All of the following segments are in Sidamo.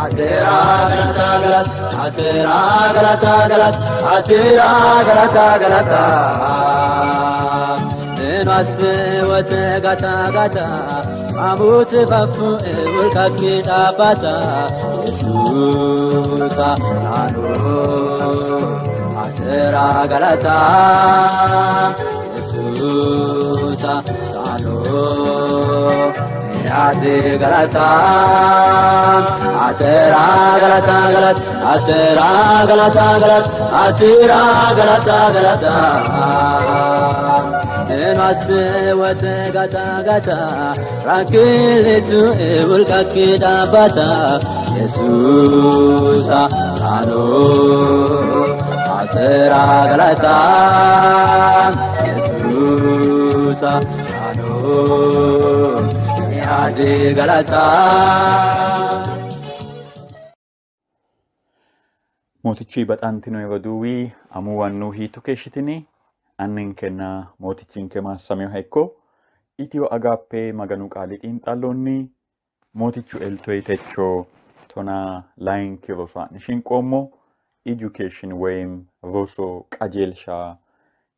Atera galata galata atera galata galata atera galata galata Enwas gata gata amut bafu ulkaki dabata Yesusa nanu atera galata Yesusa nanu Ati galata atera galata galata atera galata galata atera galata galata Enwas gata gata rakilitu ulkaki dabata Yesusa nanu atera galata Yesusa nanu Ati galata. Mootichi baxantino roduuwi amuwannu hiitto keeshshitini anninkenna mootichinke maassaminoha ikko Itiyo Agape Maganu qaali xiinxallonni mootichu eltoyi techo 12 roso ha'ne shinqoommo education woyim roso qajeelsha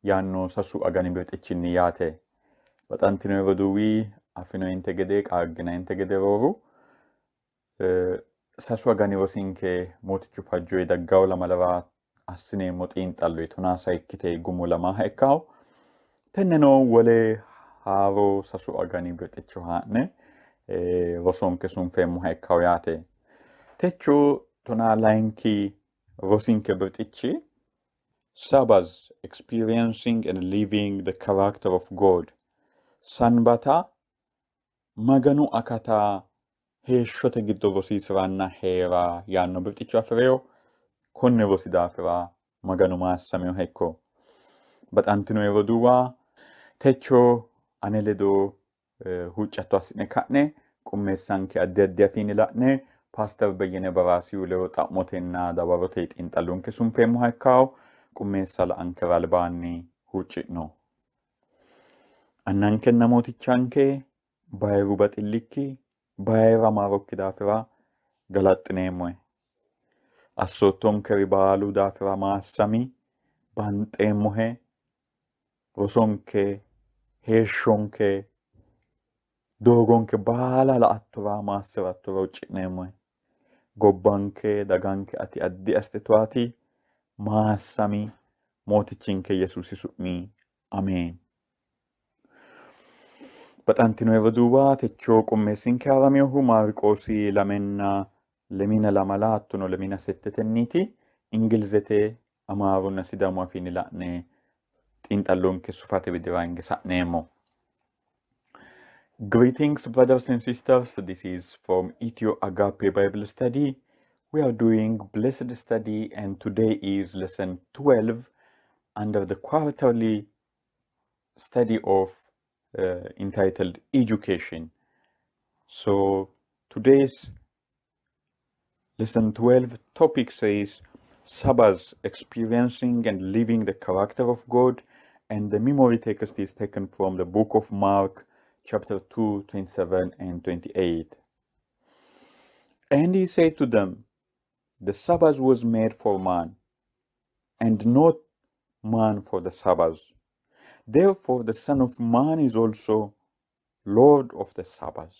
yaanno 3 agani birxichinni yaate. Baxantino roduuwi afinointe gede qaagginainte gede rooru 3 agani rosinke mootichu fajjoyi daggawo lamalara assineemmo xiinxallo 16 gumulamaha ikkawo tenneno wole haaro 3 agani birxicho haa'ne rosonke sunfeemmoha ikkawo yaate. Techo 12 rosinke birxichi Sabbath, experiencing and living the character of God. Sanbata Maganu akata heeshshote giddo rosiisiranna heera yaanno birxicho afi'reyo konne rosi daafira Maganu maassaminoha ikko. Baxantino roduuwa techo ane ledo huuccatto assi'ne ka'ne qummeessanke addi addi afiinni la'ne Paaster Beyyene Baraasiyu ledo xa'motenna dawarote xiinxallonke sunfeemmoha ikkawo qummeessa la'ankera albaanni huucci'no. Annankenna mootichanke bayiru baxillikki bayira maarokki daafira galaxxineemmohe. Assoottonkeri baalu daafira maassami banxeemmohe. Rosonke heeshshonke doogonke baala la'attora maassirattora huucci'neemmohe. Gobbanke daganke ati addi assite towaati maassami mootichinke Yesuusi su'mi ameen. Baxantino roduuwa techo qummeessinke haraminohu Maarqoosi 2 24 hattono 27 Ingilizete Amaarunna Sidaamu afiinni la'ne xiinxallonke sufate widira hinge sa'neemmo. Greetings, brothers and sisters. This is from Ethio Agape Bible Study. We are doing Blessed Study, and today is lesson 12 under the quarterly study of entitled Education. So today's lesson 12 topic says Sabbath, experiencing and living the character of God, and the memory text is taken from the book of Mark, chapter 2, 27 and 28. And he said to them, the Sabbath was made for man, and not man for the Sabbath. Therefore, the Son of Man is also Lord of the Sabbath.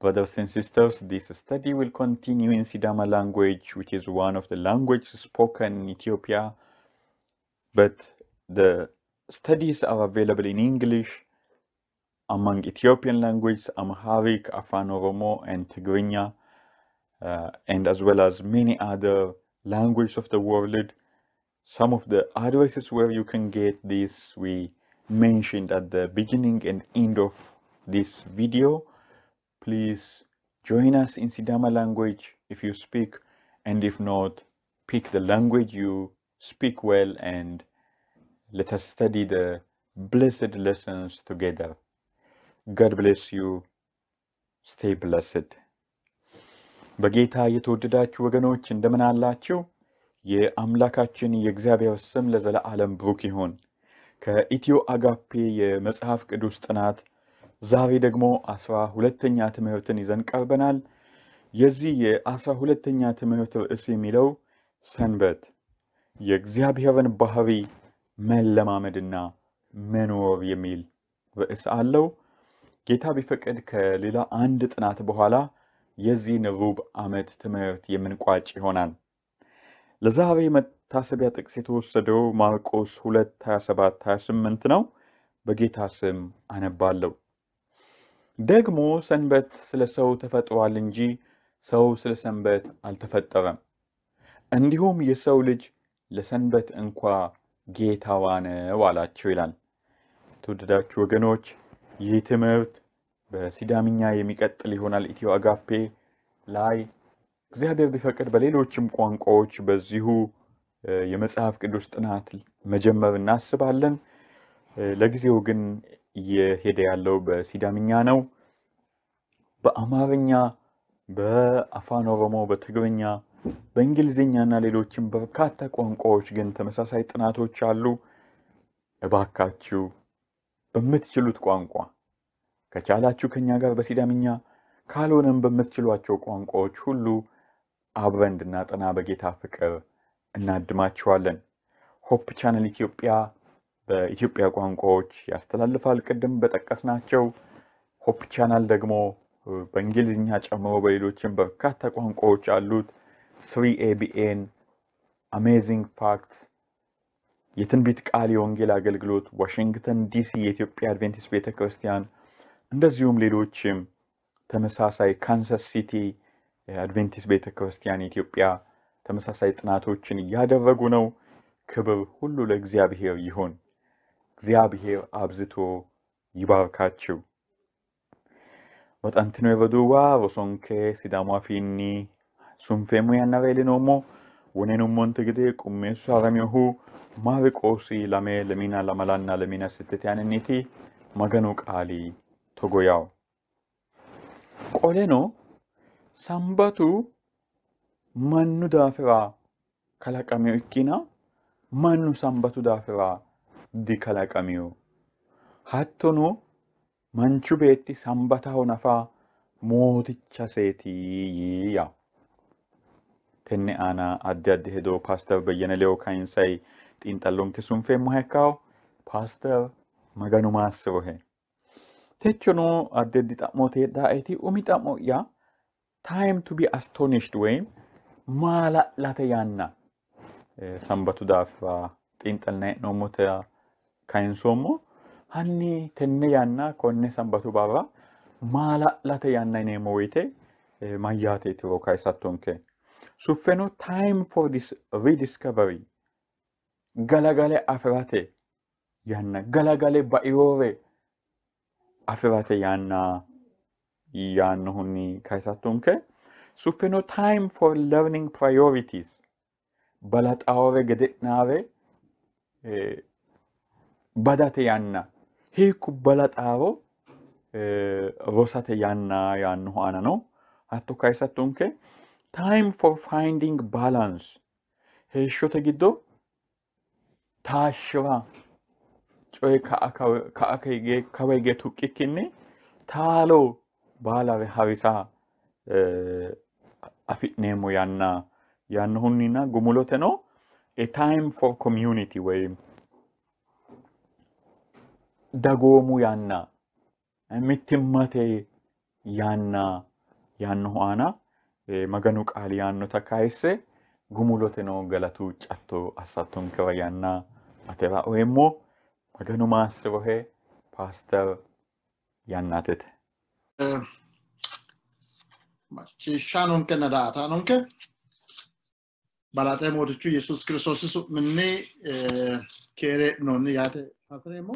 Brothers and sisters, this study will continue in Sidama language, which is one of the languages spoken in Ethiopia, but the studies are available in English, among Ethiopian languages, Amharic, Afan Oromo, and Tigrinya, and as well as many other languages of the world. Some of the addresses where you can get this we mentioned at the beginning and end of this video. Please join us in Sidama language if you speak, and if not, pick the language you speak well and let us study the blessed lessons together. God bless you. Stay blessed. በጌታ የተወደዳችሁ ወገኖች እንደምን አላችሁ? የአምላካችን የእግዚአብሔር ስም ለዘላለም ብሩክ ይሁን። ከኢትዮ አጋፔ የመጽሐፍ ቅዱስ ጥናት ዛሬ ደግሞ 12ኛ ትምህርትን ይዘን ቀርበናል። የዚህ የ12ኛ ትምህርት ርዕስ የሚለው ሰንበት የእግዚአብሔርን ባህሪ መለማመድና መኖር የሚል ርዕስ አለው። ጌታ ቢፈቅድ ከሌላ አንድ ጥናት በኋላ የዚህን ሩብ ዓመት ትምህርት የምንቋጭ ይሆናል። ለዛሬ መታሰቢያ ጥቅስ የተወሰደው ማርቆስ 2:27 28 ነው። በጌታ ስም አነባለሁ። ደግሞ ሰንበት ስለ ሰው ተፈጥሯል እንጂ ሰው ስለ ሰንበት አልተፈጠረም። እንዲሁም የሰው ልጅ ለሰንበት እንኳ ጌታዋ ነው አላቸው ይላል። ተወደዳችሁ ወገኖች፣ ይህ ትምህርት በሲዳምኛ የሚቀጥል ይሆናል። ኢትዮ አጋፔ ላይ እግዚአብሔር ቢፈቅድ በሌሎችም ቋንቋዎች በዚሁ የመጽሐፍ ቅዱስ ጥናት መጀመር እናስባለን። ለጊዜው ግን እየሄደ ያለው በሲዳምኛ ነው። በአማርኛ፣ በአፋን ኦሮሞ፣ በትግርኛ፣ በእንግሊዝኛ እና ሌሎችም በርካታ ቋንቋዎች ግን ተመሳሳይ ጥናቶች አሉ። እባካችሁ በምትችሉት ቋንቋ ከቻላችሁ ከኛ ጋር በሲዳምኛ፣ ካልሆነም በምትችሏቸው ቋንቋዎች ሁሉ አብረን እንድናጠና በጌታ ፍቅር እናድማችኋለን። ሆፕ ቻነል ኢትዮጵያ በኢትዮጵያ ቋንቋዎች ያስተላልፋል። ቅድም በጠቀስናቸው ሆፕ ቻናል ደግሞ በእንግሊዝኛ ጨምሮ በሌሎችም በርካታ ቋንቋዎች አሉት። 3ABN፣ Amazing Facts፣ የትንቢት ቃል የወንጌል አገልግሎት፣ ዋሽንግተን ዲሲ የኢትዮጵያ አድቬንቲስት ቤተ ክርስቲያን፣ እንደዚሁም ሌሎችም ተመሳሳይ ካንሳስ ሲቲ አድቬንቲስት ቤተ ክርስቲያን ኢትዮጵያ ተመሳሳይ ጥናቶችን እያደረጉ ነው። ክብር ሁሉ ለእግዚአብሔር ይሁን። እግዚአብሔር አብዝቶ ይባርካችሁ። Baxantino roduuwa rosonke Sidaamu afiinni sunfeemmo yannara iillinoommo. Wonenummonte gede qummeessu haraminohu Maarqoosi 2:24 26 aaninniiti Maganu qaali togo yawo. Qoleno Sambatu mannu daafira kalaqamino ikkina mannu Sambatu daafira dikalaqamino. Hattono manchu beetti Sambataho nafa mootichaseeti yii yawo. Tenne aana addi addi hedo Paaster Beyyene Leyo kayinsay xiinxallonke sunfeemmoha ikkawo. Paaster Maganu maassirohe. Techono addi addi xa'mote heedhaeti umi xa'mo'ya time to be astonished ወይም maala'late yanna Sambatu daafira xiinxallinanni hee'noommota kayinsoommo. Hanni tenne yanna konne Sambatu barra maala'late yanna yineemmo woyite mayyaateetiro kayisattonke. Suffeno time for this rediscovery galagale afirate yanna, galagale baiyore afirate yanna yaannohunni kayisattonke. Suffeno time for learning priorities balaxaawore gede'naare badate yanna, hiikku balaxaaro rosate yanna yaannohu aana no. Hatto kayisattonke. Time for finding balance heeshshote giddo taashshira coye ka'a kawa hige tuqqikkinni taalo baalare harisa afi'neemmo yanna yaannohunninna gumuloteno a time for community ወይም dagoomu yanna mittimmate yanna yaannohu aana Maganu qaali yaannota kayisse gumuloteno galatu huuccatto assattonkewa yanna atera oyeemmo. Maganu maassirohe. Paaster yannatete. Macciishshaanonkenna daa''ataanonke balaxe Mootichu Yesuusi Kiristoosi su'minni keere hee'noonni yaate hasireemmo.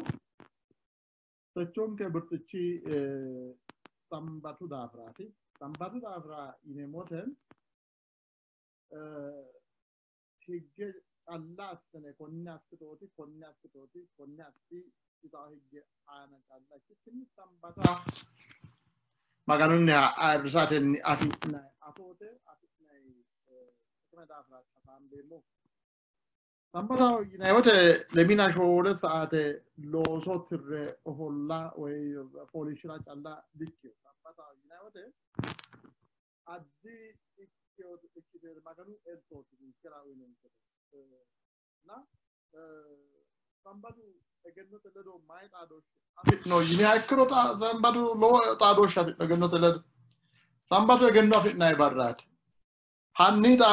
Techonke birxichi Sambatu daafiraati. Sambatu daafira yineemmo wote higge calla assine konne assitooti konne assitooti konne assi yitawo higge aana calla ikkikkinni Sambata Maganunniha ayirrisatenni afi'nanni atoote afi'nanni xiqime daafiraati hasaambeemmohu. Sambataho yinanni wote 24 saate looso tirre ofolla woyi fooliishshira calla dikkino. Sambataho yinanni wote Addi ikkite Maganu eltooti ninkera uyinonkete እና Sambatu egennote ledo mayi xaadooshshe afi'no yiniha ikkiro Sambatu lowo xaadooshshe afi'no egennote ledo. Sambatu egenno afi'nanni barraati. Hanni xa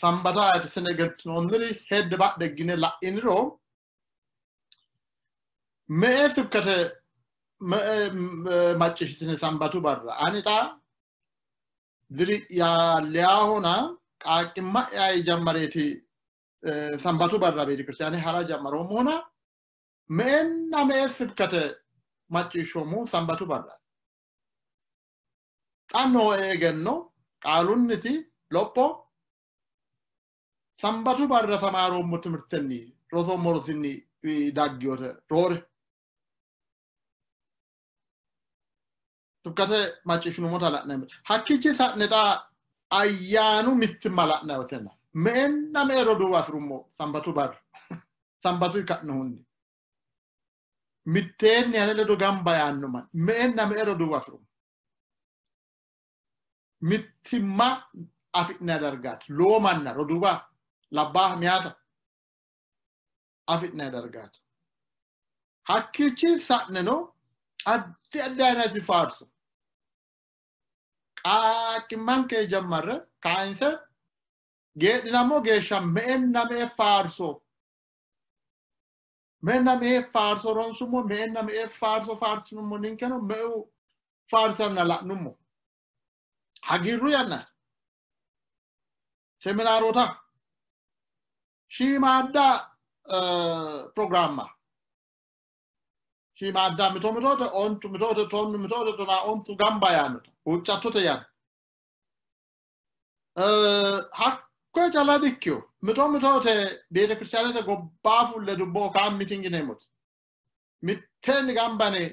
Sambata ayirrissine egentinoonniri hedde badhe higgine la'iniro me"e sibkate me"e macciishshitine Sambatu barra ani xa diri'ya leyaahona qaaqqimma'ya jammareeti Sambatu barra beetekiristaane hara jammaroommohona me"enna me"e sibkate macciishshoommohu Sambatu barra. Xa nooe egenno qaalunniti lopho Sambatu barra tamaaroommo timirtenni rosoommo rosinni daggiyote roore. Sibkate macciishshinummota la'neemmo. Hakkiichi sa'ne xa ayyaanu mittimma la'nanni wotenna me"enna me"e roduuwa afi'rummo Sambatu barra Sambatu ka'nohunni mitteenni ane ledo gamba yaanno manni me"enna me"e roduuwa afi'rummo. Mittimma afi'nanni dargaati. Lowo manna roduuwa labbaaha meyaata afi'nanni dargaati. Hakkiichi sa'neno addi addi ayinati faarso qaaqqimmanke jammarre kayinse geedhinammo geeshsha me"enna me"e faarso me"enna me"e faarso ronsummo me"enna me"e faarso faarsinummo ninkeno me"u faarsanna la'nummo. Hagiirru yanna seminaaroota shiimaadda pirogiraamma shiimaadda mito mitoote ontu mitoote tonnu mitoote tonaa ontu gamba yaannota huuccattote yanna hakkoye calla dikkino mito mitoote beetekiristaanete gobbaa fulle dubboho kaan miting yineemmoti mitteenni gamba yine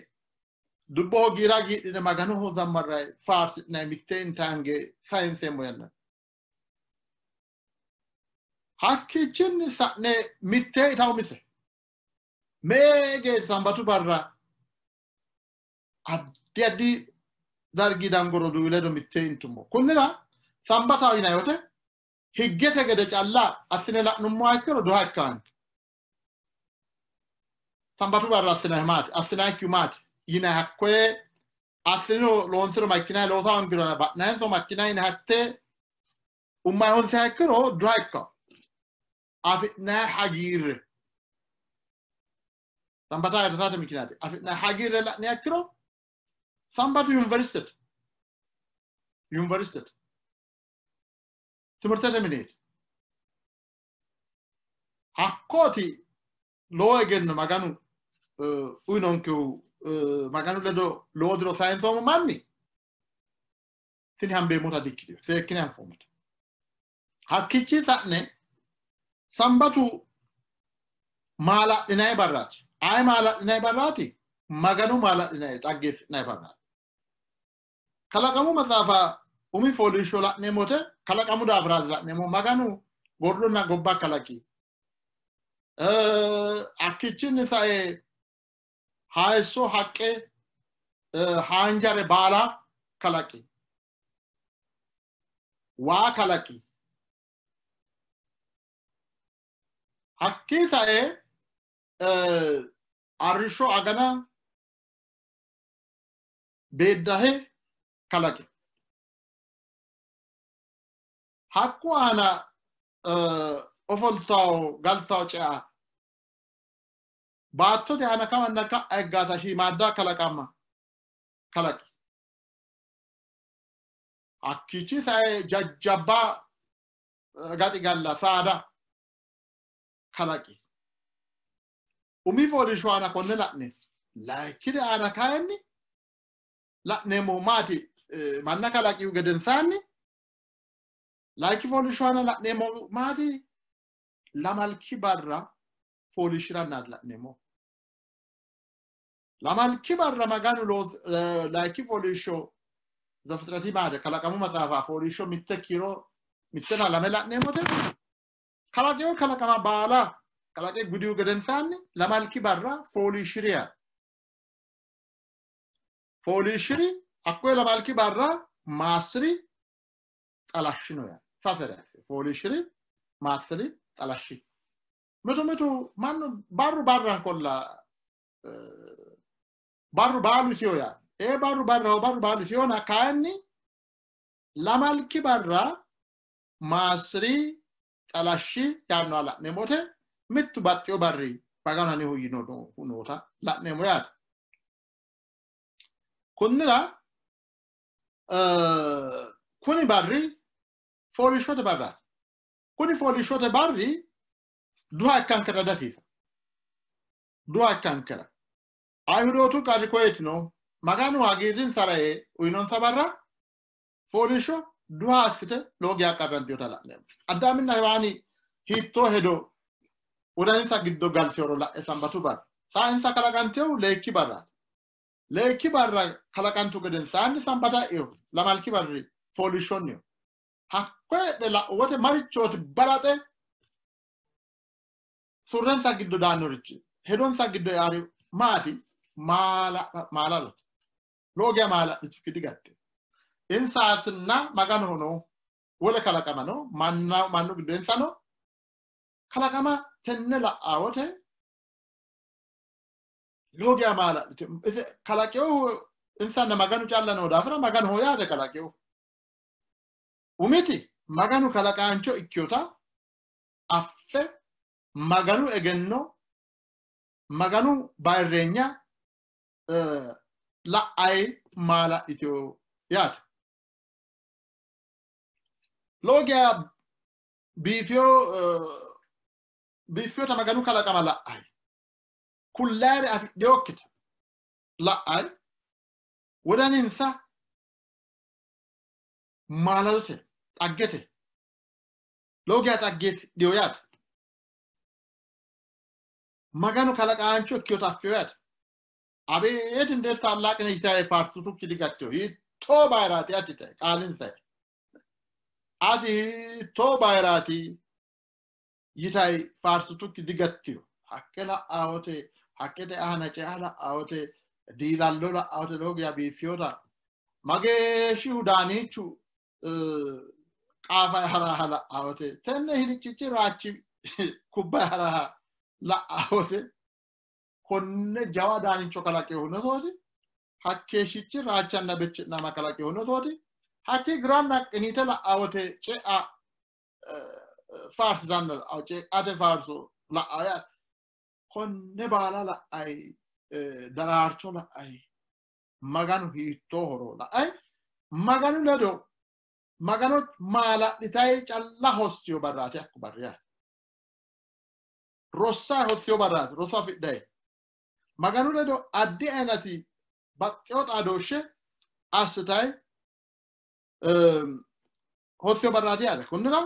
dubboho giira giidhine Maganoho zammarrayi faarsi'nayi mitteenni taange sayinseemmo yanna. Hakkiichinni sa'ne mittee itawo mise mee geeshsha Sambatu barra addi addi dargi dango roduuwi ledo mittee intummo. Kunnira Sambataho yinanni wote higgete gede calla assine la'nummoha ikkiro duha ikkaanke. Sambatu barra assinanni maati? Assinannikkihu maati? Yinanni hakkoye assiniro loonsiro makkinanni loosa hoongiro ba'nanninso makkinanni yine hattee ummayi honsiha ikkiro duha ikkawo. Afi'nanni hagiirre Sambata ayirrisate mikinaati. Afi'nanni hagiirre la'niha ikkiro Sambatu yuniversitete. Yuniversitete. Timirtete mineeti. Hakkooti lowo egenno Maganu uyinonkehu Maganu ledo lowo diro sayinsoommo manni tini hambeemmota dikkitino seekkine anfoommota. Hakkiichi sa'ne Sambatu maala'linanni barraati. Aye maala'linanni barraati? Maganu maala'linanni xaggeessi'nanni barraati. Kalaqamu maxaafa umi fooliishsho la'neemmo wote kalaqamu daafiraati la'neemmo. Maganu gordonna gobba kalaqi. Hakkiichinni sae hayisso haqqe haanjare baala kalaqi. Waa kalaqi. Hakkii sae arrishsho agana beeddahe kalaqi. Hakku aana ofoltawo galtawo cea baattote aana kawanna ka'a higgaata shiimaadda kalaqama kalaqi. Hakkiichi sae jajjabba gaxigalla saada kalaqi. Umi fooliishsho aana konne la'ne layikkite aana kayinni la'neemmohu maati? Manna kalaqihu gedensaanni layikki fooliishsho aana la'neemmohu maati? Lamalki barra fooliishshirannaati la'neemmohu. Lamalki barra Maganu layikki fooliishsho Zefixirati maate kalaqamu maxaafa fooliishsho mitte kiiro mittenna lame la'neemmote kalaqewo kalaqama baala kalaqe gudihu gedensaanni lamalki barra fooliishshiriya. Fooliishshiri hakkoye lamalki barra maassiri xalashshino yaate. Sasere asse fooliishshiri maassiri xalashshi. Mitu mitu mannu barru barrankolla barru baalu isiho yaate. Ee barru barraho barru baalu isihona kayinni lamalki barra maassiri xalashshi yaannoha la'neemmo wote mittu baxxeyo barri Maganu aneho yiino noota la'neemmo yaate. Kunnira kuni barri fooliishshote barraati. Kuni fooliishshote barri duha ikkankera dasiisa. Duha ikkankera. Ayihudootu qarri koyeeti no. Maganu hagiirrinsara yee uyinonsa barra fooliishsho duha assite lowo geya qarrantinota la'neemmo. Addaaminna Hewaani hiittoo hedo wodaninsa giddo galteworo la'e Sambatu barra. Saa insa kalaqantehu leekki barraati. Leekki barra kalaqantu gedensaanni Sambata e'eho lamalki barri fooliishshonniho. Hakko heedhe la'u wote marichooti balaxe surrensa giddo daannorichi hedonsa giddo eari maati? Maalalote. Lowo geya maala'litukki digattino. Insaatinna Maganoho no wole kalaqama no, mannu giddo insa no. Kalaqama tenne la'aa wote lowo geya maala'litino. Ise kalaqinohu insanna Maganu calla noo daafira Maganoho yaate kalaqinohu. Umiti Maganu kalaqaancho ikkinota affe Maganu egenno Maganu bayirreenya la'ayi maala'litino yaate. Lowo geya biifiyota Maganu kalaqama la'ayi kullaayire afidhinokkita la'ayi wodaninsa maalalote xaggete lowo geya xaggeeffidhino yaate. Maganu kalaqaancho ikkinota affino yaate. Abeet እንዴት ታላቅ ነህ ይታይ faarsitukki digattino. Hiittoo bayiraati ati ta'e qaalinsa ati hiittoo bayiraati yitayi faarsitukki digattino. Haqqe la'aa wote haqqete aana cea la'aa wote diilallo la'aa wote lowo geya biiffiyota mageeshshihu daaniichu qaafayi haraha la'aa wote tenne hiliccichi raachi kubbayi haraha la'aa wote konne jawa daaniicho kalaqinohu nosooti hakkeeshshichi raachanna bechi'nama kalaqinohu nosooti hakkii giranna qiniite la'aa wote cea faarsitanna la'aa ceate faarso la'aa yaate. Konne baala la'ayi daraarcho la'ayi Maganu hiittoohoro la'ayi Maganu ledo Magano maala'litayi calla hossiyo barraati hakku barri yaate. Rossayi hossiyo barraati roso afidhayi Maganu ledo addi aynati baxxeyo xaadooshshe assitayi hossiyo barraati yaate. Kunnira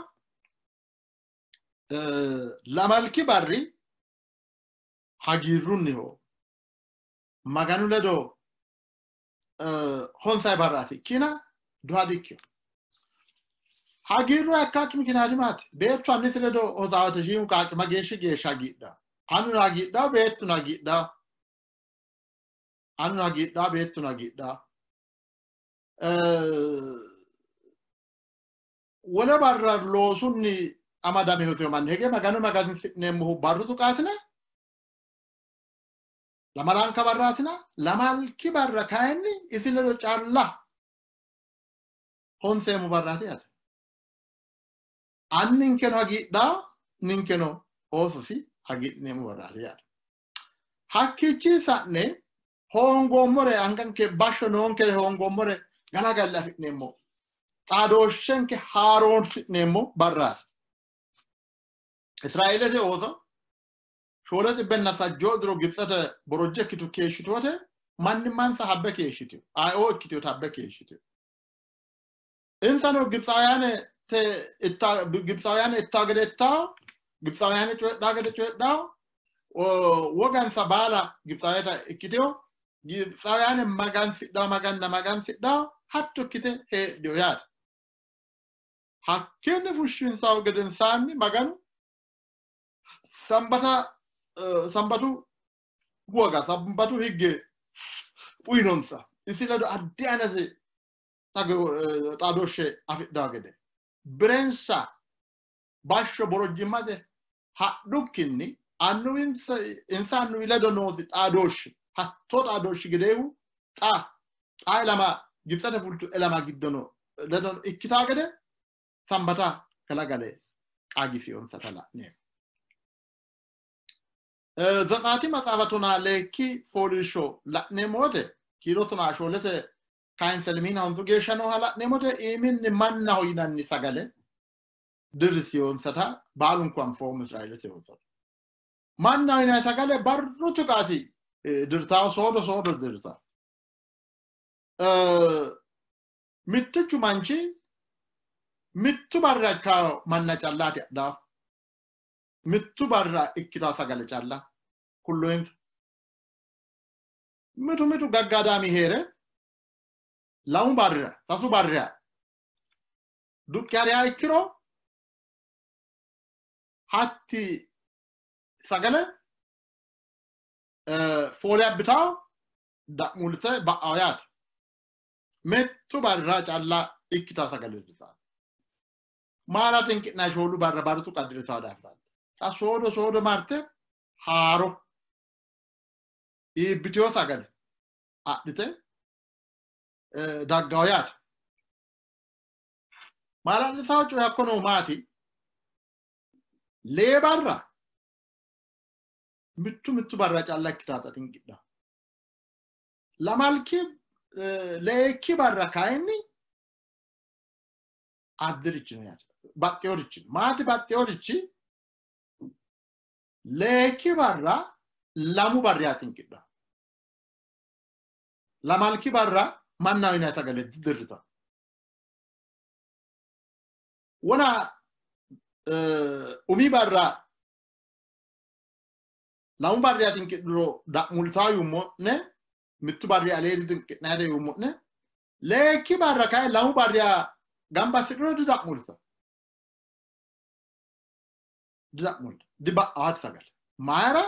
lamalki barri hagiirrunniho Maganu ledo honsayi barraati ikkina duha dikkino. Hagiirru hakkaakki mikinaati maati? Beettu annisi ledo hosaawate shiimu qaaqqi mageeshshi geeshsha hagiidhaa? Annuno hagiidhaa, beettuno hagiidhaa. Annuno hagiidhaa, beettuno hagiidhaa. Wole barra loosunni amadame hosiyo manni hige Maganu magansi'neemmohu barru tuqaatina lamalanka barraatina lamalki barra kayinni isi ledo calla honseemmo barraati yaate. Anninkeno hagiidhaa ninkeno oososi hagiidhineemmo barraati yaate. Hakkiichi sa'ne hoongoommore anganke bashsho noonkere hoongoommore galagalle afi'neemmo xaadooshshenke haaroonsi'neemmo barraati. Israeelete ooso 450 diro Gibitsete borojje ikkitu keeshshitu wote mannimmansa habbe keeshshitino. Ayeoo ikkitinota habbe keeshshitino. Insano Gibitsaawiyaane ittaa gede ittaa, Gibitsaawiyaane coyidhaa gede coyidhaa, wogansa baala Gibitsaaweta ikkitino. Gibitsaawiyaane magansidhaa maganna magansidhaa hatto ikkite heedhino yaate. Hakkiinni fushshinsahu gedensaanni Maganu Sambatu woga Sambatu higge uyinonsa. Isi ledo addi aynate xaadooshshe afidhaa gede birensa bashsho borojjimmate hadhukkinni annuwinsa insa annuwi ledo noosi xaadooshshi hattoo xaadooshshi gedeehu xa xa ilama Gibitsete fultu ilama giddono ledo ikkitaa gede sambata galagale qaagisiyonsata la'neemmo. Zetsaati maxaafa tonaa leekki fooliishsho la'neemmo wote kiiro tonaa shoolete kayinse lemiina honsu geeshsha nooha la'neemmo wote iiminni mannaho yinanni sagale dirrisiyonsata baalunku anfoommo Israeelete ooso. Mannaho yinanni sagale barru tuqaati dirtawo soodo soodo dirtawo. Mittichu manchi mittu barra ikkawo manna callaati adhawo. Mittu barra ikkitaa sagale calla kulloyinsa. Mitu mitu gaggadaami heere lamu barra sasu barra duqqi hariha ikkiro hatti sagale foole abbitawo da'muulte ba'awo yaate. Mittu barra calla ikkitaa sagale dirtawo. Maara xinqi'nanni shoolu barra barru tuqa dirtawo daafiraati. Xa soodo soodo marte haaro iibbiteyo sagale adhite daggawo yaate. Maala'lisawo coyi hakko noohu maati? Lee barra mittu mittu barra calla ikkitaata xinqidhawo. Lamalki leekki barra kayinni addirichi no yaate. Baxxeworichi no. Maati baxxeworichi? Leekki barra lamu barriha xinqidhawo. Lamalki barra mannaho yinanni sagale didirritawo. Wona umi barra lamu barriha xinqidhuro da'multawo yuummo'ne mittu barri aleedi xinqi'nayire yuummo'ne leekki barra kayi lamu barriha gamba assidhuro dida'multawo. Dida'multawo. Diba'awo hatti sagale. Mayira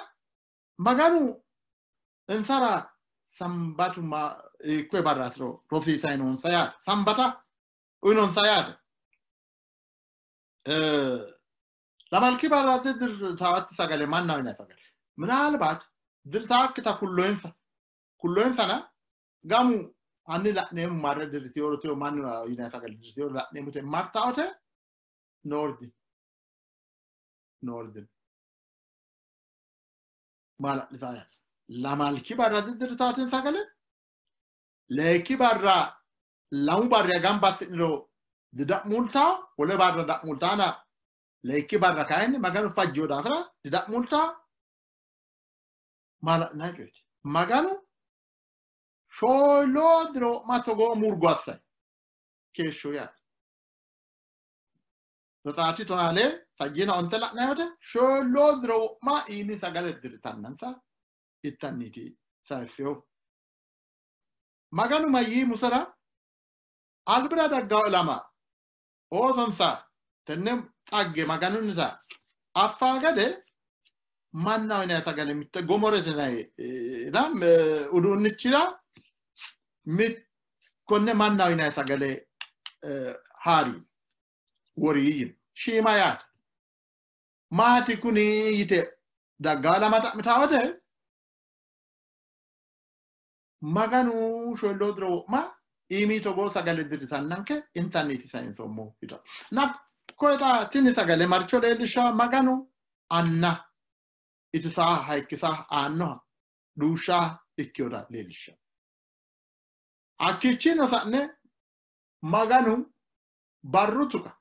Maganu insara sambatu hiikkoye barraatiro rosiisayi noonsa yaate. Sambata uyinonsa yaate. Lamalki barra dirtaawatti sagale mannaho yinanni sagale. Minaalbaat dirtaakkita kulloyinsa. Kulloyinsana gamu hanni la'neemmo marre dirtiyoro tiyo mannu yinanni sagale dirtiyoro la'neemmo te martaote noordi. Noordi. Maala'lisaa yaate. Lamalki barra dirtaatin sagale leekki barra lamu barra gamba assidhiro dida'multawo wole barra da'multaana leekki barra kayinni Maganu fajjiyo daafira dida'multawo maala'linanni coyeeti. Maganu shooloo diro wo'ma togoo murgo assayi keeshsho yaate. Zetsaati tonaa lee sajjiina onte la'nanni wote shooloo diro wo'ma iimi sagale dirtannansa ittanniiti sayisseehu. Maganu mayyii Musera albira daggawo ilama oosonsa tenne xagge Maganunnita affaa gede mannaho yinanni sagale mitte gomorete yinanni uduunnichira konne mannaho yinanni sagale haari wori yino. Shiima yaate. Maati kuni yite daggawo ilama xa'mitaa wote Maganu shooloo diro wo'ma iimi togoo sagale dirritannanke intanniiti sayinsoommohu yitawo. Na koye xa tini sagale maricho leellishshawo? Maganu anna itisaa hayikkisaa aannoha duushshaa ikkeyota leellishshawo. Hakkiichiino sa'ne Maganu barru tuqa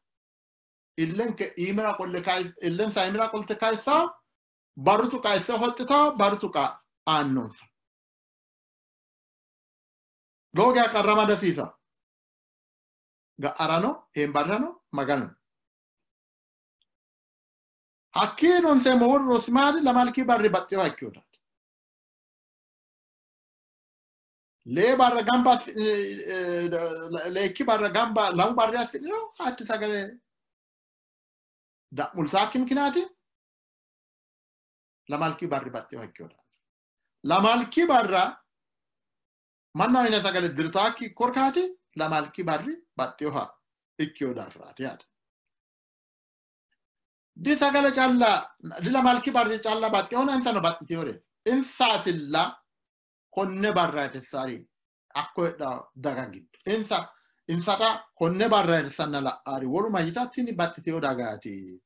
illenke iimira qolle illensa iimira qolte kayissawo barru tuqa isse hoxxitawo barru tuqa aannonsa. Lowo geya qarrama dasiisawo. Ga'arano eembarrano Maganu. Hakkiino honseemmo wolu rosi maati? Lamalki barri baxxeyoha ikkeyotaati. Lee barra gamba leekki barra gamba lamu barri assidhiro hatti sagale da'multaakki mikinaati lamalki barri baxxeyoha ikkeyotaati. Lamalki barra mannaho yinanni sagale dirtaakki korkaati lamalki barri baxxinoha ikkino daafiraati yaate. Di sagale calla di lamalki barri calla baxxinohona insano baxxiteyoreeti. Insaatilla konne barra ayirrissari hakko heedhawo daga giddo. Insa insata konne barra ayirrissanna la'aari wolu mayyita tini baxxiteyo dagaati.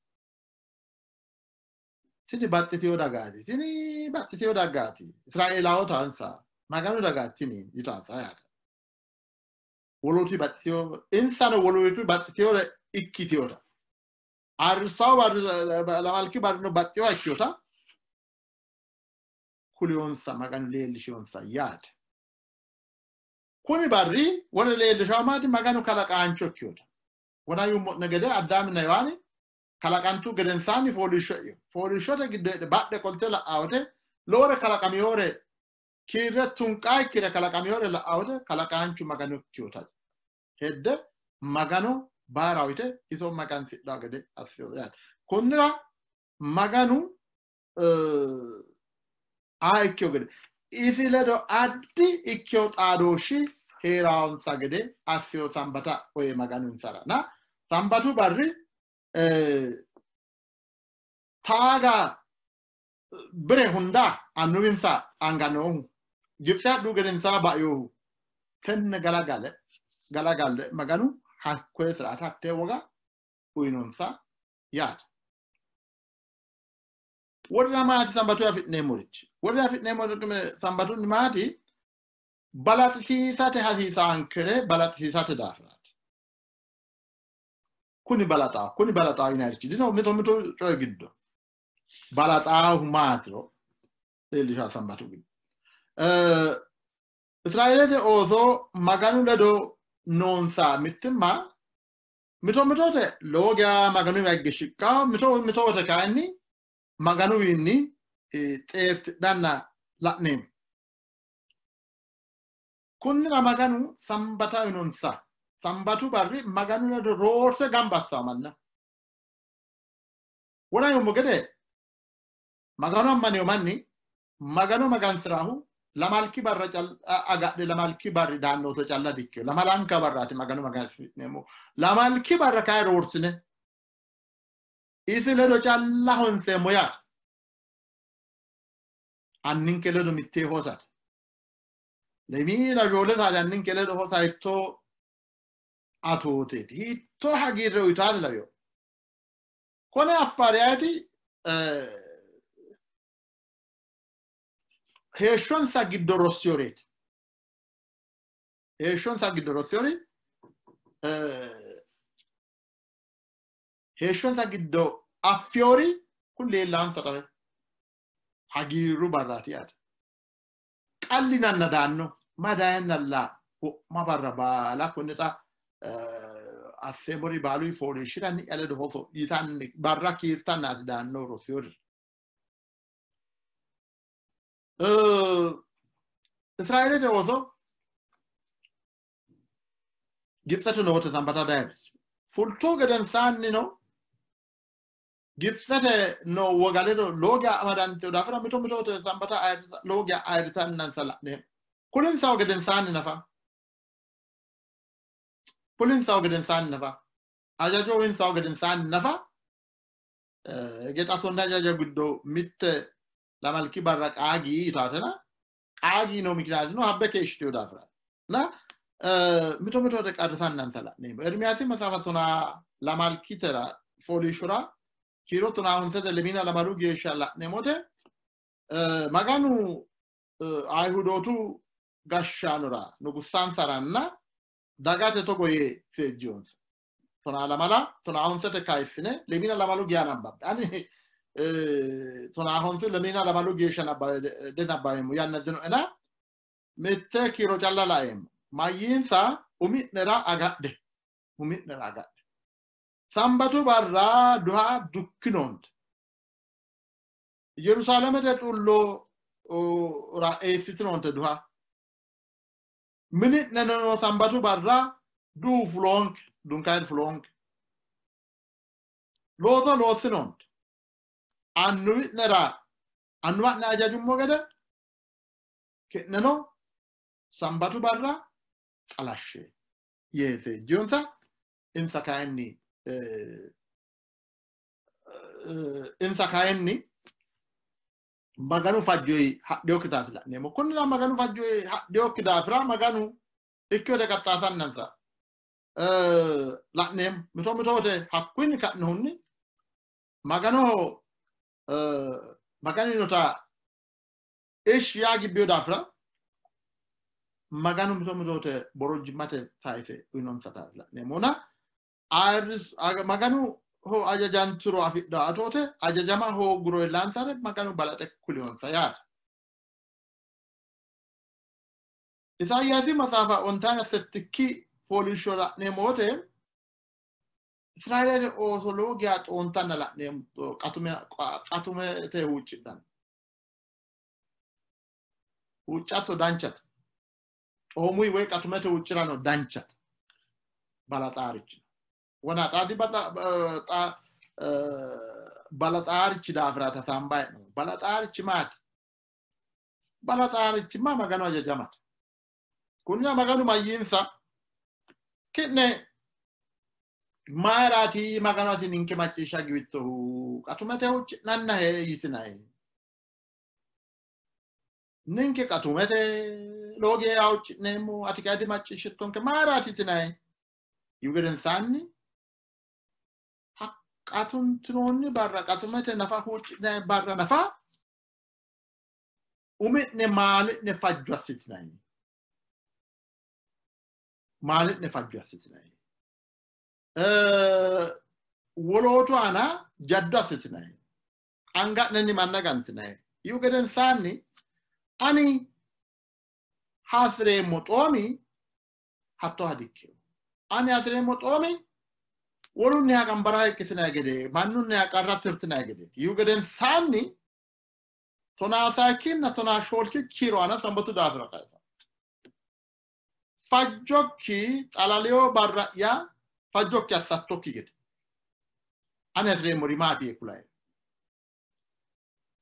Tini baxxiteyo dagaati. Tini baxxiteyo dagaati. Israeelaawota insa Maganu dagaati tini yitansa yaate. Wolootu baxxiteyo insano wolootu baxxiteyore ikkiteyota. Ayirrissawo barri lamalki barrino baxxeyoha ikkeyota kuliyonsa Maganu leellishiyonsa yaate. Kuni barri wole leellishawo maati Maganu kalaqaancho ikkeyota. Wona yuummo'ne gede Addaaminna Hewaani kalaqantu gedensaanni fooliishsho e'ino. Fooliishshote giddo heedhe badhe qolte la'aa wote lowore kalaqamiyore kiirre tunqaa ikkire kalaqamiyore la'aa wote kalaqaanchu Maganu ikkeyota hedde Magano baaraho yite iso magansidhawo gede assiyo yaate. Konnira Maganu aa ikkeyo gede isi ledo addi ikkeyo xaadooshshi heerawonsa gede assiyo sambata oye Maganu insara. Na sambatu barri taaga bire hunda annuwinsa anga noohu Gibitse hadhuhu gedensaa bainohu tenne galagale galagalle Maganu hakkoye siraata hattee woga uyinonsa yaate. Worra maati sambatu afi'neemmorichi? Worra afi'neemmori sambatunni maati? Balaxisiisate hasiisaankere balaxisiisate daafiraati. Kuni balaxaaho, kuni balaxaaho yinayirichi dino mito mito coyi giddo. Balaxaahu maatiro leellishaa sambatu giddo. Israeelete ooso Maganu ledo noonsa mittimma mito mitote lowo geya Maganuwa higge shiqqawo, mito mitote kayinni Maganuwiinni xeertidhanna la'neemmo. Kunnira Maganu sambata uyinonsa. Sambatu barri Maganu ledo roorse gamba assawo manna. Wona yuummo gede Magano ammaniyo manni Magano magansi'rahu lamalki barra agadhe lamalki barri daannoto calla dikkino. Lamalanka barraati Magano magansi'neemmo. Lamalki barra kayi roorsine isi ledo calla honseemmo yaate. Anninke ledo mittee hosate. Lemiina shoole saate anninke ledo hosa hiittoo atooteeti, hiittoo hagiirre uyitaate lawiyo. Kone affaari ayeti heeshshonsa giddo rossiyoreeti. Heeshshonsa giddo rossiyori heeshshonsa giddo affiyori kun leellaansa xawe hagiirru barraati yaate. Qallinanna daanno madayannalla wo'ma barra baala konne xa asseemmori baalu fooliishshiranni ledo hoso yitanni barra kiirtannaati daanno rossiyori. Israeelete ooso Gibitsete noote sambata diayirrissu. Fultu gedensaannino Gibitsete noo woga ledo lowo geya amadantino daafira mito mitote sambata ayirrisa lowo geya ayirrisannansa la'neemmo. Kulinsahu gedensaanni nafa kulinsahu gedensaanni nafa hajajo uyinsahu gedensaanni nafa hige xa tonne hajajo giddo mitte lamalki barra qaagi yitaatena qaagi yino mikinaatino habbe keeshshitino daafira na mito mitote qarrisannansa la'neemmo. Ermiyaasi maxaafa tonaa lamalkitera fooliishshora kiiro tonaa ontete lemiina lamalu geeshsha la'neemmote Maganu Ayihudootu gashshaanora nugussansaranna dagate togo yee seejjiyonsa. Tonaa lamala tonaa onsete kayissine lemiina lamalu geya nabbabbe. Ani tonaa honsu lemiina lamalu geeshsha dinabbaweemmo yanna dinoena mitte kiiro calla laeemmo. Mayyiinsa umi'nera agadhe. Umi'nera agadhe. Sambatu barra duha dukkinoonte. Yerusaalamete xullo ra eessitinoonte duha. Mini'neno sambatu barra duhu fuloonke, dunkaayir fuloonke. Looso loossinoonte. Annuwi'nera annuwa'ne ajajummo gede ki'neno sambatu barra xalashshe. yee seejjiyonsa. Insa kayinni Maganu fajjoyi hadhiyokki taati la'neemmo. Kunnira Maganu fajjoyi hadhiyokki daafira Maganu ikkiyote qaxxaasannansa la'neemmo. Mito mitoote hakkunni ka'nohunni Maganoho Maganinota ishi yaa gibbiyo daafira Maganu mito mitoote borojjimmate sayise uyinonsa taati la'neemmona. Maganu ho ajajanturo afidho atoote ajajama hooguro illaansare Maganu balaxe kuliyonsa yaate. Isayaasi maxaafa 57 fooliishsho la'neemmo wote Israeelete ooso lowo geya xoontanna la'neemmo, qatumete huuccidhanno. Huuccatto danchate. Xoomuyi woy qatumete huuccirano danchate. Balaxaarichi. Wona xaadi balaxaarichi daafira tasaamba hee'noommo. Balaxaarichi maati? Balaxaarichi ma Maganu ajajamate. Kunnira Maganu mayyiinsa ki'ne mayiraati Maganu ati ninke macciishsha giwittohu qatumete huucci'nannahe yitinayi. Ninke qatumete lowo geya huucci'neemmo ati kayinni macciishshittonke mayiraati yitinayi. Yiwu gedensaanni qatuntinoonni barra qatumete nafa huucci'nayi barra nafa umi'ne maali'ne fajjo assitinayi. Maali'ne fajjo assitinayi. Wolootu aana jaddo assitinayi. Anga'nenni manna gantinayi. Yiwu gedensaanni ani hasireemmo xoomi hattoha dikkino. Ani hasireemmo xoomi wolunniha qambara ikkitinayi gede mannunniha qarra tirtinayi gede. Yiwu gedensaanni 13 14 kiiro aana sambatu daafira kayisa. Fajjokki xalaleyo barra'ya fajjokki assattokki gede. Ani hasireemmori maati yee kulayi.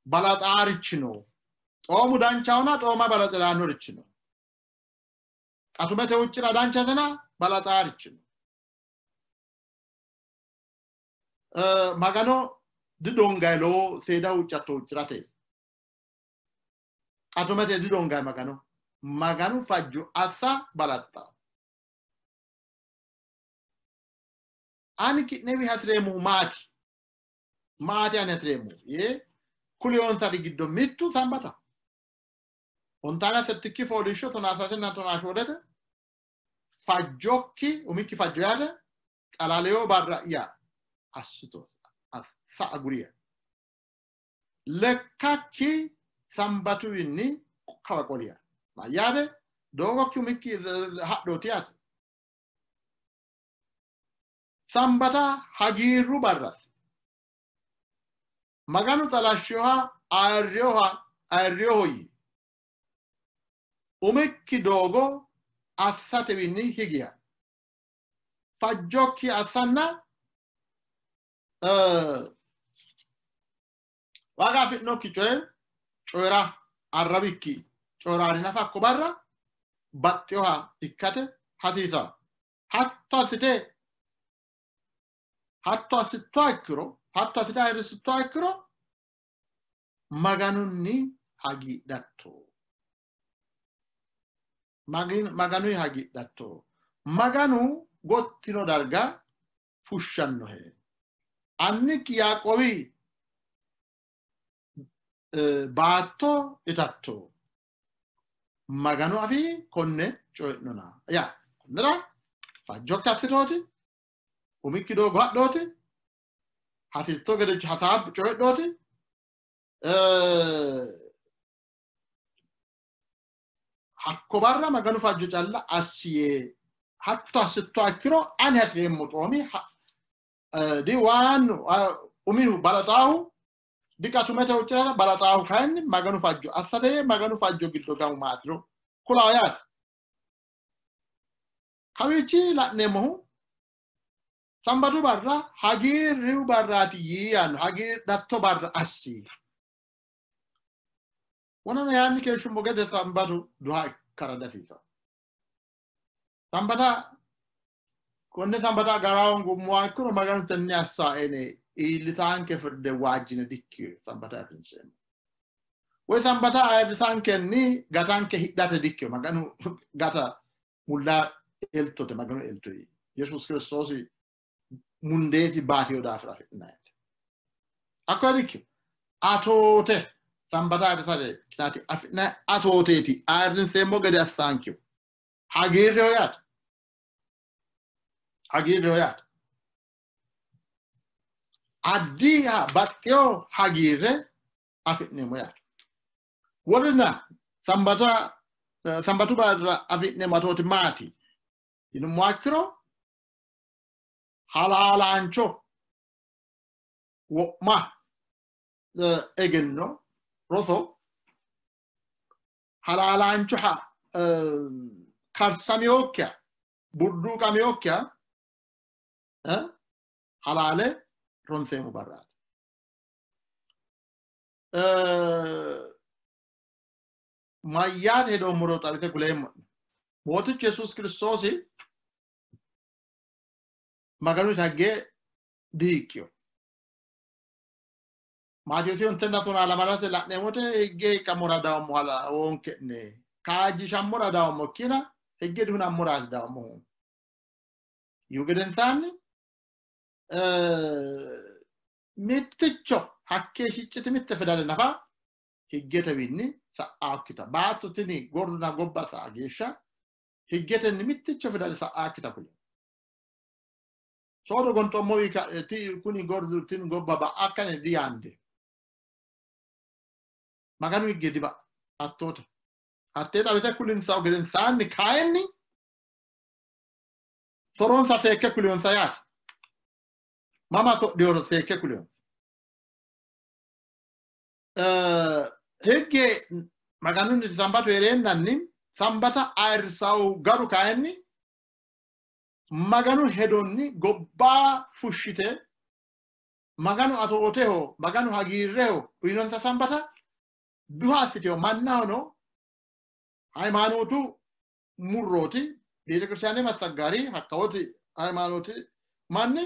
Balaxaarichi no. Xoomu danchahona xooma balaxiraannorichi no. Qatumete huuccira danchatena balaxaarichi no. Magano didongayi lowo seeda huuccatto huuccirate. Qatumete didongayi Magano. Maganu fajjo assa balaxxa. Ani ki'newi hasireemmohu maati? Maati ani hasireemmohu? Yee kuliyonsari giddo mittu sambata. 17 fooliishsho 13 14 fajjokki umikki fajjo yaate xalaleyo barra'ya assito assa aguriya. Lekkakki sambatuwinni kawa qoliya. Mayyaate doogokki umikki hadhooti yaate. Sambata hagiirru barrasi. Maganu xalashshiyoha ayirriyoho yii. Umikki doogo assatewinni higiya. Fajjokki assanna waaga afi'nokki coye coyira arrawikki coyiraari nafa hakko barra baxxeyoha ikkate hasiisawo. Hatto assittoha ikkiro hatto assite ayirrisittoha ikkiro Maganunni hagiidhatto. Maganunni hagiidhatto. Maganu gottino darga fushshannohe. Annikki Yaaqoobi baatto itatto. Maganu afii konne coyi'nona. Ya konnira fajjokki assitooti, umikki doogo hadhooti, hasiritto gede hasaabbe coyi'dhooti, hakko barra Maganu fajjo calla assi yee hatto assittoha ikkiro ani hasireemmo xoomi diwaannu umihu balaxaahu diqatumete huuccirate balaxaahu kayinni Maganu fajjo assate yee Maganu fajjo giddo gamu maatiro kulawo yaate. Kawiichi la'neemmohu sambatu barra hagiirru barraati yii yaanno hagiidhatto barra assi. Wonana yaanni keeshshummo gede sambatu duha ikkara dasiisawo. Sambata Konne sambata agara hoongummoha ikkiro Maganu tenne assaene iillitaanke firde waajjine dikkino sambata ayirrinseemmo. Woy sambata ayirrisankenni gatanke hidhate dikkino. Maganu gata mulla eltote, Maganu eltoyi. Yesuus Kiristoosi mundeesi baatino daafira afi'nannite. Hakko dikkino. Atoote sambata ayirrisate kitaati afi'nanni atooteeti ayirrinseemmo gede assaankeho. Hagiirreho yaate. Hagiirreho yaate. Addiha baxxeyo hagiirre afi'neemmo yaate. Wolena sambata sambatu barra afi'neemmo atooti maati yinummoha ikkiro halaalaancho wo'ma egenno roso halaalaanchoha karsameyokkiha burduuqameyokkiha halaale ronseemmo barraati. Mayyaate hedoommoro xawise kuleemmo'ne. Mootichu Yesuus Kiristoosi Maganu hagge dihiqqino. Maatewoosi 12 la'neemmote higge hiqqammora dawommo hoonke'ne kaajjishammora dawommo ikkina higge dihunammoraati dawommohu. Yihu gedensaanni mitticho hakkee shicciti mitte fidale nafa higgetewiinni sa'aakkita baatto tini gorduna gobba sa'a geeshsha higgetenni mitticho fidale sa'aakkita kule. Soodo gonxommowi kuni gordu tini gobba ba'akkane diyaande. Maganu higge diba'a hattoote. Hattee xawise kulinsahu gedensaanni kayinni soronsa seekke kuliyonsa yaate. Mama sodhiyoro seekke kuliyonsa. Higge Maganunni sambatu heereennanni sambata ayirrisahu garu kayinni Maganu hedonni gobba fushshite Maganu atooteho Maganu hagiirreho uyinonsa sambata duha assiteyo mannahono hayimaanootu murrooti beetekiristaane massaggaari hakkawoti hayimaanooti manni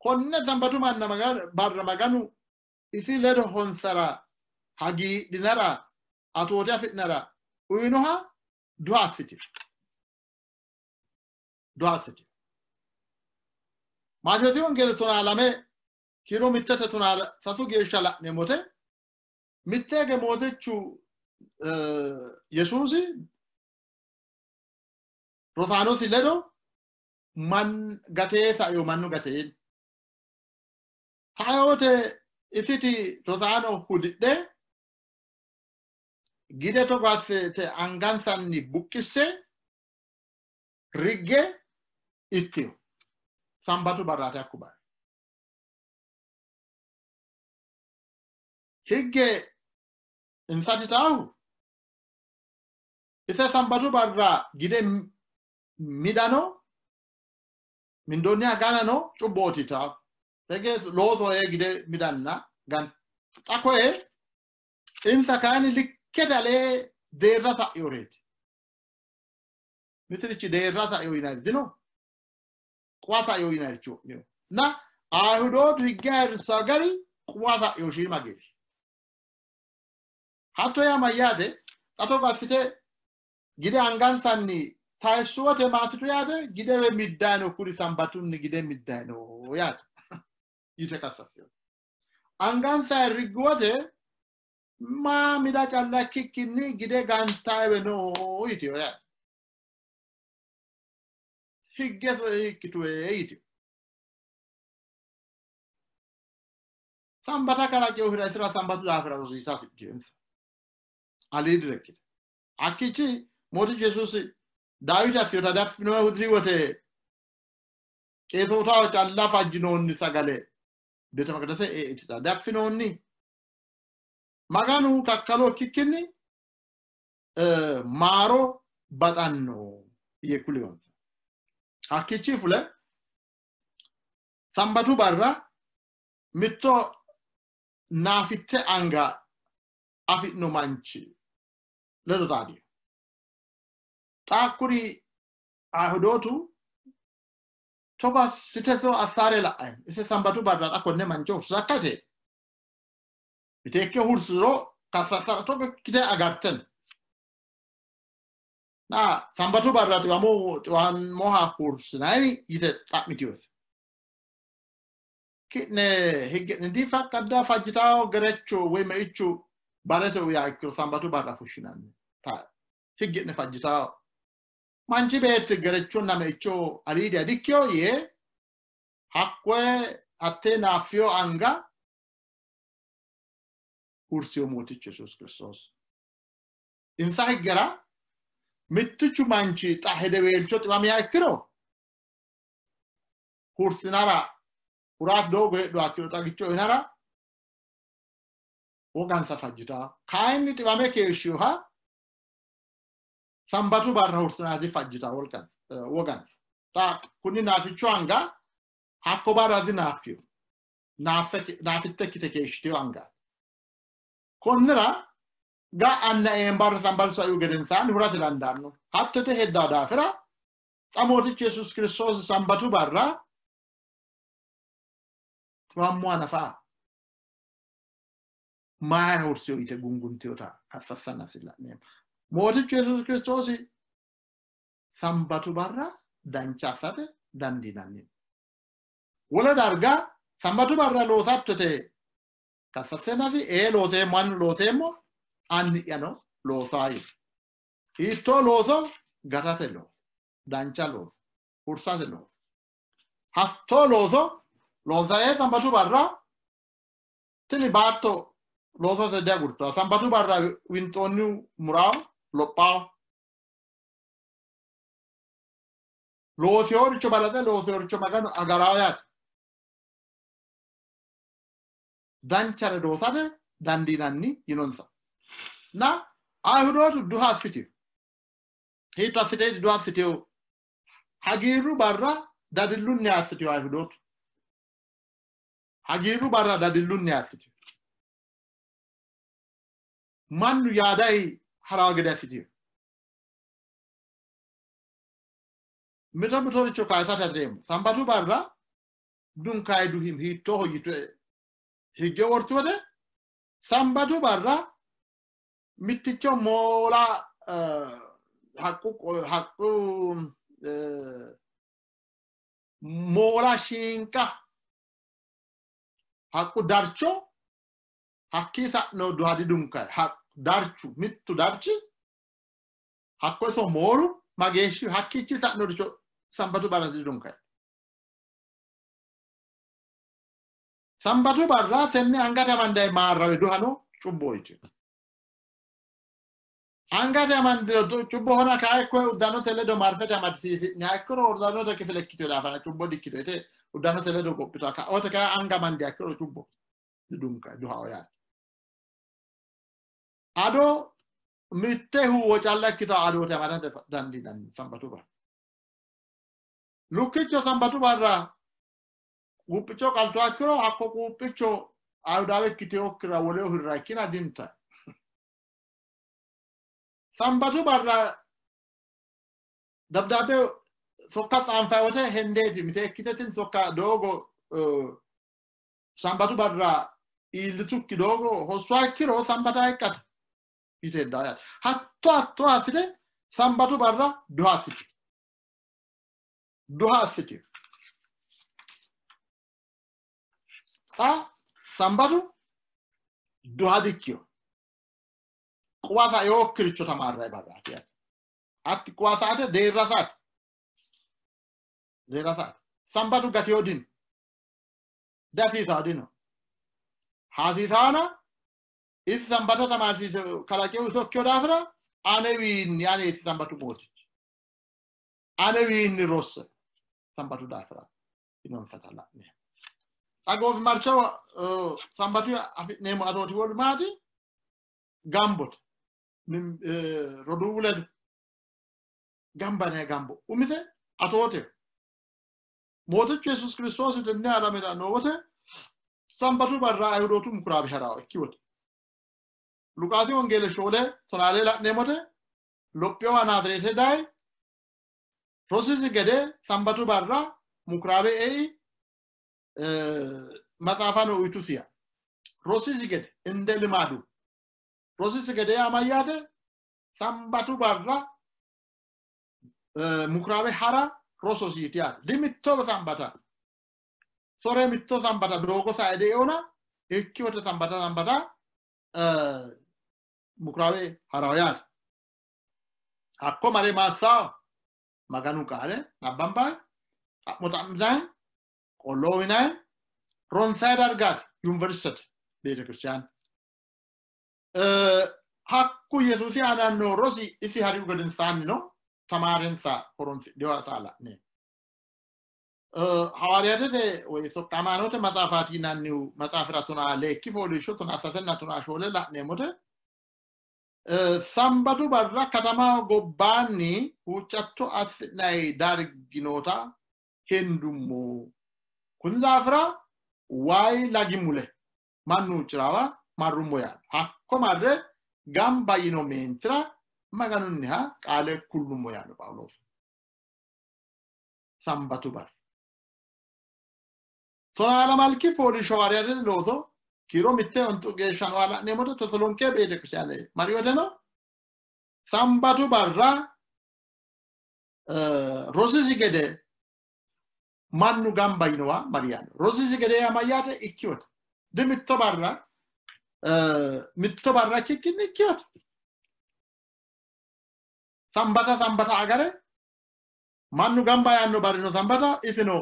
konne sambatu manna barra Maganu isi ledo honsara hagiidhinara atoote afi'nara uyinoha duha assiteyo. Duha assiteyo. Maatewoosi wongeele 12 kiiro 1 13 geeshsha la'neemmote mitteege mootichu Yesuusi rosaanosi ledo gatee saio mannu gatee hayote isiti rosaano hudidhe gide togo assite angansanni buqqisse rigge ittiyo sambatu barraati hakku barri. Higge insati taahu ise sambatu barra gide midano mindoonniha ganano cubbooti taahu. Hige looso ee gide midanna gan xa koye insa kayinni likkete alee deerra sa'inoreeti. Mitirichi deerra sa'ino yinanniri dino. Quwa sa'ino yinannirichi wo'mino. Na Ayihudootu higge ayirrissawo gari quwa sa'ino shiima geeshsha. Hatto yaa mayyaate? Xa togo assite gide angansanni tayissu wote maasitu yaate gidewe middayi no kuri sambatunni gide middayi no yaate yite kassassino. Angansa riggu wote maa mida calla ikkikkinni gide gantayiwe no yitiyo yaate. Higge ikkituwe yitiyo. Sambata kalaqinohura isira sambatu daafira rosiisa hasidhino insa. Aliidire ikkite. Hakkiichi Mootichu Yesuusi Daawiti assinota diaffinohe hudiri wote qeesootaho calla fajjinoonni sagale beete maqidase ee itita diaffinoonni. Maganu kakkalo ikkikkinni maaro baxanno yee kuliyonsa. Hakkiichi fule sambatu barra mitto naafitte anga afi'no manchi ledo xaadino. Xa kuri Ayihudootu Togo assite so assaare la'ayi ise sambatu barra xa konne mancho hursakkate miteekke hursiro kassassara togo ikkite agarte no. Na sambatu barra xiwammoha hursinanni yite xa'mitiyose. Ki'ne higge'ne difaqqadda fajjitawo gerecho woy meichu barete uyiha ikkiro sambatu barra fushshinanni. Higge'ne fajjitawo. Manchi beetti gerechonna meicho aliidiha dikkiyo yee hakkoye hattee naaffiyo anga hursiyo Mootichu Yesuus Kiristoos. Insa higgera mittichu manchi xa hedeweelcho xiwamiha ikkiro hursinara huraat doogo heedhuha ikkiro xagicho uyinara wogansa fajjitawo. Kayinni xiwame keeshshiyoha sambatu barra hursinara difajjitawo wogansa. Xa kunni naafichu anga hakko barra dinaaffiyo. Naafitte ikkite keeshshitiyo anga. Konnira ga anna eembarra sambatu saiu gedensaanni hurate dandaanno. Hattote heddaa daafira xa Mootichu Yesuus Kiristoos sambatu barra xiwammoha nafa mayira hursiyo yite gunguntiyota kassassanasi la'neemmo. Mootichu Yesuus Kiristoosi sambatu barra dancha assate dandiinanni. Wole darga sambatu barra loosattote kassassenasi ee looseemmo annu looseemmo anni'yano loosaa yii. Hiittoo looso? Gatate looso, dancha looso, hursate looso. Hattoo looso loosae sambatu barra tini baatto loosose diagurtawo. Sambatu barra winxoonnihu murawo lophawo. Looseyoricho balaxe looseyoricho Maganu agarawo yaate. Danchare loosate dandiinanni yinonsa. Na Ayihudootu duha assitiyo. Hiitto assiteeti duha assitiyo? Hagiirru barra dadillunni assitiyo Ayihudootu. Hagiirru barra dadillunni assitiyo. Mannu yaadayi harawo gede assitiyo. Mito mitoricho kayisate hasireemmo. Sambatu barra dunkayi duhim hiittooho yite higge wortu wote sambatu barra mitticho moola haqqu moola shiinqa haqqu darcho hakkii sa'no duha didunkayi. Darchu mittu darchi hakko iso moolu mageeshshi hakkiichi sa'noricho sambatu barra didunkayi. Sambatu barra tenne angate amandayi maarrawe duhano cubboho yitino. Angate amandiro cubbohona kayi koye uddanote ledo marfete amadisiisi'niha ikkiro uddanote kifile ikkitino daafira cubbo dikkito yite uddanote ledo gophito. Kaote kayi anga amandiha ikkiro cubbo didunkayi duhaho yaate. Ado mitte huwo calla ikkitawo adote amadate dandiinanni sambatu barra. Lukkicho sambatu barra quuphicho qaltuha ikkiro hakko quuphicho Ayihudaawe ikkiteyokkira woleho hirra ikkina dintayi. Sambatu barra dabdaabbe sokka tsaanfayi wote hendeeti mite ikkite tini sokka doogo sambatu barra iillitukki doogo hossuha ikkiro sambata hiqqate yite heddaa yaate. Hatto hatto assite sambatu barra duha assite. Duha assite. Xa sambatu duha dikkiyo. Quwa saeyokkiricho tamaarrayi barraati yaate. Hatti quwa sa'ate deerra sa'ate. Deerra sa'ate. Sambatu gatiyo dino. Dihasiisawo dino. Hasiisaana isi sambata tamaarsiise kalaqehu iso ikkiyo daafira anewiinni aneeti sambatu mootichi. Anewiinni rosse sambatu daafira yinonsata la'neemmo. Xa goofimarcho sambatu afi'neemmo atooti wolu maati? Gambote. Roduuwu ledo gamba yinanni gambo umise atooteho. Mootichu Yesuus Kiristoosi tenne alamera noo wote sambatu barra Ayihudootu mukuraabe harawo ikki wote. Luqaasi wongeele 4:12 la'neemmote lophiyowa Naazireete dayi rosisi gede sambatu barra mukuraabe ei maxaafano uyitusiya rosisi gede እንደ ልማዱ rosisi gede yaa mayyaate sambatu barra mukuraabe hara rososiiti yaate dimitto sambata sore mitto sambata doogo sae de'eona ikki wote sambata sambata mukuraabe harawo yaate hakko mare maassawo maganu qaale nabbambayi xa'mo xa'minayi qollo uyinayi ronsayi dargaati yuniversitete beetekiristiyaan hakku yesuusi aana noo rosi isi harihu gedensaanni no tamaarensa horonsidhewota la'neemmo. ሐዋርያትete ወይ soqqamaanote maxaafaati yinannihu maxaafira tonaa leekki fooliishsho tonaa sasenna tonaa shoole la'neemmote sambatu barra katamaho gobbaanni huuccatto assi'nayi dargi noota hendummo. Kunni daafira wayi lagi mule mannu huucciraawa marrummo yaanno. Hakko marre gamba yino meentira maganunniha qaale kullummo yaanno Phaawuloosi. Sambatu barra tonaa lamalki fooliishsho hawaariyaatete looso kiiro mitte ontu geeshsha nooha la'neemmote Teselonqe beetekiristiyaane mari woteno sambatu barra rosisi gede mannu gamba yinowa mari yaanno. Rosisi gede yaa mayyaate ikkiwote di mitto barra mitto barra ikkikkinni ikkiwote sambata sambata agare mannu gamba yaanno barrino sambata isino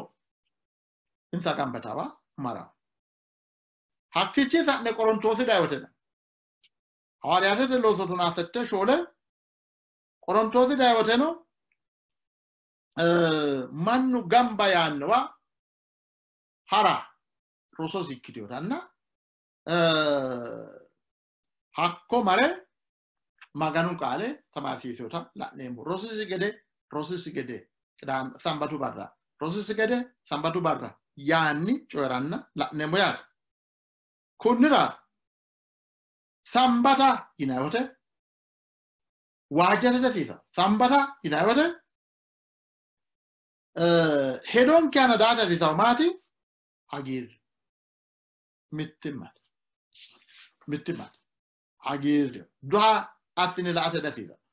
insa gambatawa mara. Hakkiichi sa'ne Qorontoosi dayi hawaariyaatete looso tonaa sette shoole Qorontoosi dayi woteno mannu gamba yaannowa hara rososi ikkiteyotanna hakko mare maganu qaale tamaarsiisewota la'neemmo. Rosisi gede rosisi gede sambatu barra rosisi gede sambatu barra yaanni coyiranna la'neemmo yaate. Kunnira sambata yinayi wote waajjate dihasiisanno. Sambata yinayi wote hedonke aana daate hasiisanno maati? Hagiirru, mittimmate, mittimmate, hagiirru duha assine la"ate dihasiisanno.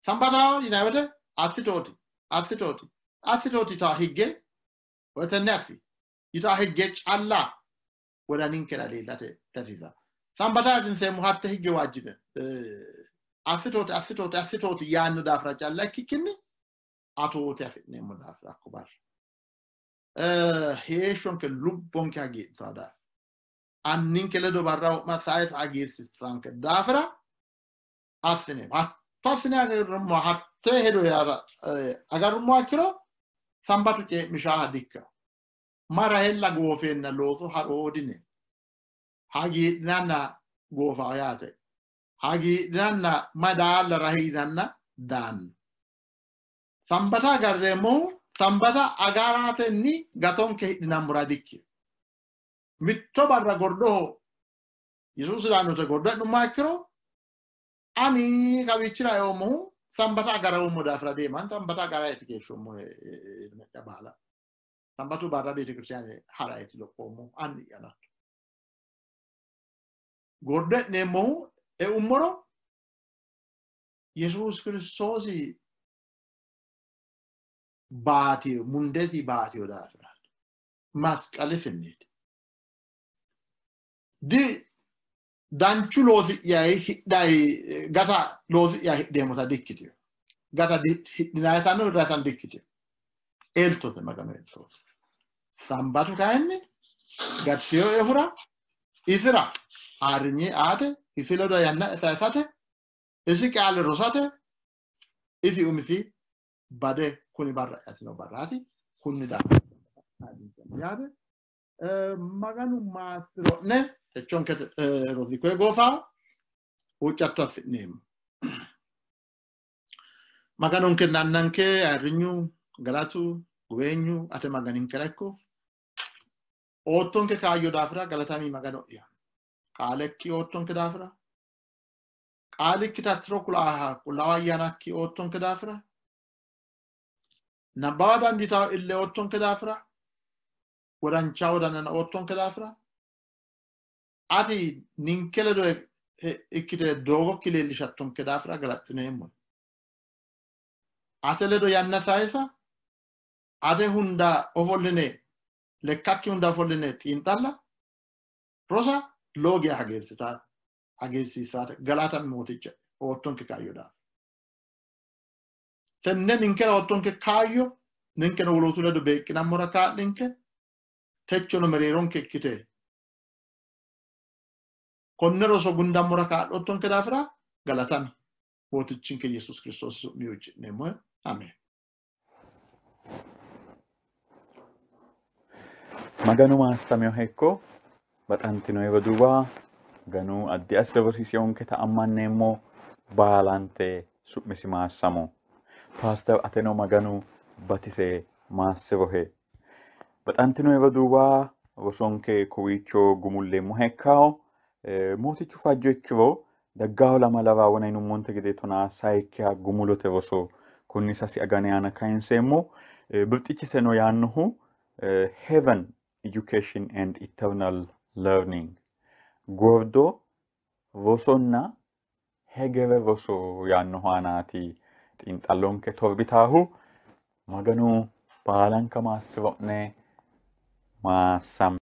Sambataho yinayi wote assitooti assitooti assitooti yitawo higge woyi tenne assi yitawo higge calla wodaninkera leellate dihasiisanno. Sambata ayirrinseemmo hatte higge waajjine assitooti assitooti assitooti yaanno daafira calla ikkikkinni atoote afi'neemmo daafira hakko barra heeshshonke lubbonke hagiidhitawo daafira anninke ledo barra wo'ma sayisa hagiirsiisanke daafira assineemmo. Hatto assine agarrummo hattee hedo agarrummoha ikkiro sambatu cee'mishaaha di"ikkanno. Marahella goofeenna looso haroodine hagiidhinanna goofawo yaate. Hagiidhinanna madaalla rahi yinanna daanno. Sambata agarreemmohu sambata agaratenni gatonke hidhinammora di"ikkino. Mitto barra gordoho Yesuusi daannote gordo e'nummoha ikkiro ani kawiichira eoommohu sambata agaroommo daafira deeman sambata agaraeti keeshshoommo me'ya baala. Sambatu barra beetekiristiyaane haraeti lophoommohu anni'ya natto. Gordo e'neemmohu eummoro Yesuusi Kiristoosi baatiyo mundesi baatiyo daafira masqalesinniiti. Di danchu loosi'yayi hidhayi gata loosi'yayi hidheemmota di"ikkitino. Gata hidhinayitanno hirrayitanno di"ikkitino. Eltote maganu eltooti. Sambatu kayinni gatteyo ehura isira ayirrinye aate isi ledo yanna sayisate isi qaale rosate isi umisi bade kuni barra asino barraati kunni daafira yaate maganu maassiro'ne techonke rosi koye goofawo huuccatto assi'neemmo. Maganonke annanke ayirrinyu galatu guweenyu ate maganinkera ikko oottonke kaayyo daafira galatami magano'ya. Qaalekki oottonke daafira qaalikki tattiro kulaaha qullaawa ayyaanakki oottonke daafira nabbawa dandiitawo ille oottonke daafira Wodancha wodanana oottonke daafira ati ninke ledo ikkite doogokki leellishattonke daafira galaxxineemmo. Ate ledo yanna sayisa ate hunda ofolline lekkakki hunda ofolline xiinxalla rosa lowo geya hagiirsiisaate. Galatami mooticha oottonke kaayyo daafira. Tenne ninkera oottonke kaayyo ninkeno wolootu ledo beeqqinammora kaa'linke techono mereeronke ikkite konne roso gundammora kaa'lottonke daafira galatami mootichinke Yesuus Kiristoosi su'mi huucci'neemmohe. Ameen. Maganu maassaminoha ikko baxantino roduuwa Maganu addi asse rosiiseyonketa ammanneemmo baalante su'misi maassamo. Paaster ateno Maganu batise maassirohe. Baxantino roduuwa rosonke kowiicho gumulleemmoha ikkawo. Mootichu fajjo ikkiro daggaho lamalara wona yinummonte gede 16 gumulote roso konni sasi agani aana kayinseemmo. Birxichiseno yaannohu Heaven Education and Eternal Learning, gordo rosonna hegere roso yaannohu aanaati xiinxallonke torbitaahu. Maganu baalanka maassiro'ne maassam.